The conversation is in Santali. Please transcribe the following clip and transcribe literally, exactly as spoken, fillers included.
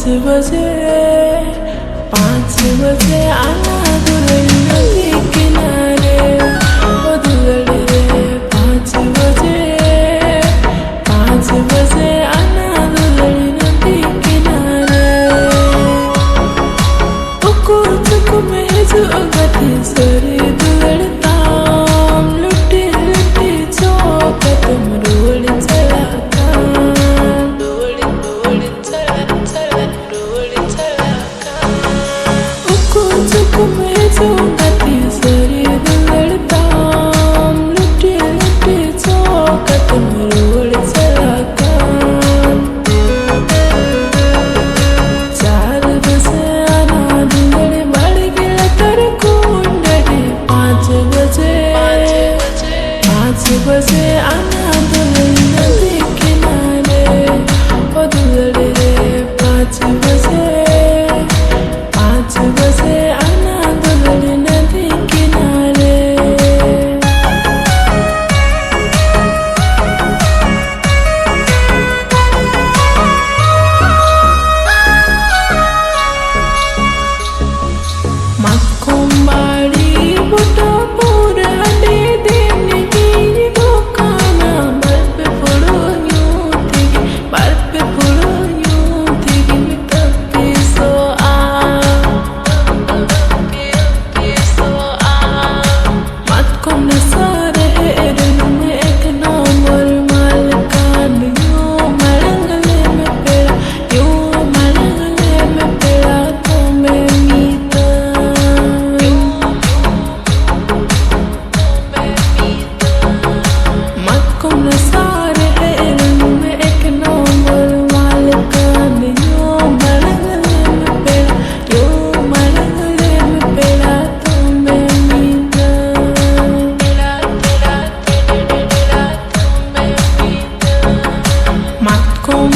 बजे, पाँच बजे आना दुलड़ी नदी किनारे, ओ दुलड़ी रे, पाँच बजे, पाँच बजे आना दुलड़ी नदी किनारे। उकु चुकु में जो गति सरी दुलड़ताम, लुटी लुटी चौक तुम रोल चला काम। उकु चुकु में जो गति सरी दुलड़ताम, लुटी लुटी चौक तुम रोल चला काम। चार बजे आना दुलड़ी बड़ गिला तर कुंडड़ी, पाँच बजे, पाँच बजे आना दुलड़ी नदी किनारे, ओ दुलड़ी रे, पाँच बजे, पाँच बजे आना दुलड़ी नदी किनारे। ᱢᱟᱛᱠᱚᱢᱵᱟᱲᱤ ᱵᱩᱴᱟᱹ ᱯᱩᱨ ᱟᱹᱰᱤ ᱫᱤᱱ ᱜᱤᱧ ᱫᱚᱠᱟᱱᱟ, ᱵᱟᱨ ᱯᱮ ᱯᱷᱩᱲᱩ ᱧᱩ ᱛᱮᱜᱮ, ᱵᱟᱨ ᱯᱮ ᱯᱷᱩᱲᱩ ᱧᱩ ᱛᱮᱜᱮᱧ ᱛᱟᱹᱯᱤᱥᱚᱜᱼᱟ᱾ ᱢᱟᱛᱠᱚᱢ ᱱᱟᱥᱟ ᱨᱮ ᱦᱮᱡ ᱨᱮᱱᱩᱢ ᱮᱠ ᱱᱚᱢᱵᱚᱨ ᱢᱟᱞ ᱠᱟᱱ, ᱧᱩ ᱢᱟᱲᱟᱝ ᱞᱮ ᱢᱮ ᱯᱮᱲᱟ, ᱧᱩ ᱢᱟᱲᱟᱝ ᱞᱮ ᱢᱮ ᱯᱮᱲᱟ, ᱛᱚᱵᱮ ᱢᱤᱫ ᱫᱷᱟᱣ᱾ ᱢᱟᱛᱠᱚᱢ ᱱᱟᱥᱟ ᱨᱮ ᱦᱮᱡ ᱨᱮᱱᱩᱢ ᱮᱠ ᱱᱚᱢᱵᱚᱨ ᱢᱟᱞ ᱠᱟᱱ, ᱧᱩ ᱢᱟᱲᱟᱝ ᱞᱮ ᱢᱮ ᱯᱮᱲᱟ, ᱧᱩ ᱢᱟᱲᱟᱝ ᱞᱮ ᱢᱮ ᱯᱮᱲᱟ, ᱛᱚᱵᱮ ᱢᱤᱫ ᱫᱷᱟᱣ᱾ ᱢᱟᱛᱠᱚᱢ